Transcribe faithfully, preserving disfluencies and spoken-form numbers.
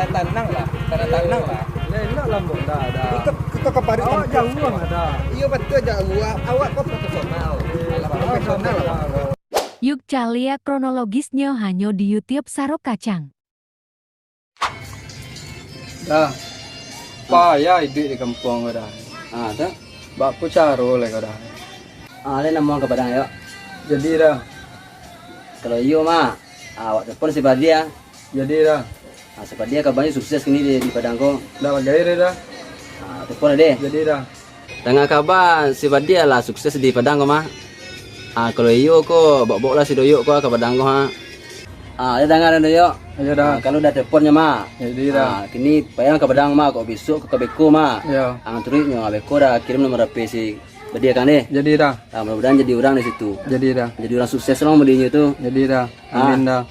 Tanang lah, tanang-tanang lah. Elok lah, Mbok, dah, dah. Ikut, ikut ka paruik. Awak jauah lah, dah. Iyo, batua jauah. Awak ko profesional. Alah, profesional lah, Bang. Yuk caliak kronologisnyo hanyo di YouTube Sarok Kacang. Dah. Payah iduik di kampuang ko, dah. Ah, tu. Baa caro lai ko, dah. Ah, lai namuah ka Padang, yo. Jadi, dah. Kalau iyo, mah, ah, awak telepon si Badia. Jadi, dah. Ah, si Badia kabanyo sukses kini di, di Padang ko. Dah bagai, dah. Ah, telepon, deh. Jadi, dah. Danga kaba si Badia lah sukses di Padang ko, mah. Ah, kalau iyo ko, baok-baok lah si Doyok ko ka Padang ko, ha. Ah, yo danga, Doyok. Iyo, dah. Ah, kalau dah teleponnyo, mah. Jadi, dah. Ah, kini payah ka Padang, mah, kok bisuak ka beko, mah. Iyo. Ah, turuiknyo, ah, beko dah kirim nomor H P si Badia kan, deh. Jadi, dah. Ah, mudah-mudahan jadi urang di situ. Jadi, dah. Jadi urang sukses lah, mah, dinyo tu. Jadi, dah. Ah. Amin, dah.